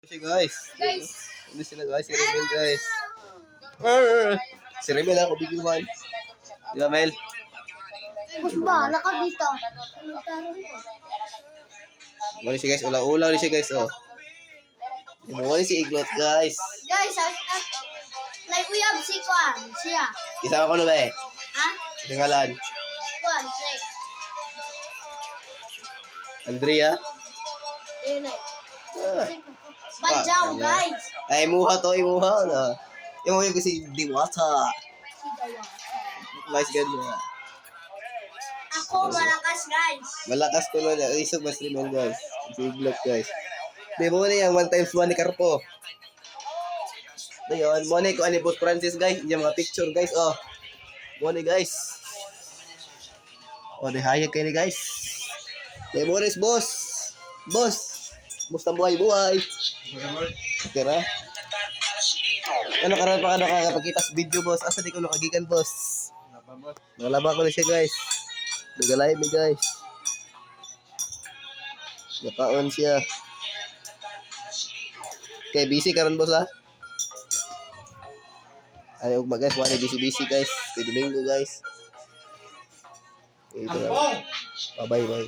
Siya, guys. Guys. Hindi sila, guys, si Rebel, guys. Arr! Si Rebel ako biguhan. Di ba, Mel? Boss ba, naka dito. Muna siya, guys, ulaw-ulaw ni siya, guys, oh. Muna si Iglot, guys. Guys, nag-uyab si Kwan. Siya. Isama ko na ba eh? Ha? Tingalan. Kwan, si. Andrea? Ayun na. Ah. Badyaw, guys. Ay, imuha to, imuha na. Imuha yung kasi Diwata. Si Dawa. Nice ganda. Ako malakas, guys. Malakas ko na. Isog mas rin, guys. Si Iglot, guys. Di mo na yung 1 times 1 ni Carpo. Ayun, mo na ko ani Boss Francis, guys. Yung mga picture, guys, oh. Mo na, guys. Oh, di hayag kayo ni guys. Di mo rin, boss. Boss. Musta buhay buhay? Tira. Ano karon pa ka nakakapagkita sa video, boss? Asa di ko nakagikan, boss? Nalaba ko na siya, guys. Nagalay mi, guys. Nakaon siya. Kay busy karon, boss, ha. Ay ugma, guys, wala busy busy, guys. Kay Domingo, guys. Ito lang. Bye bye, guys.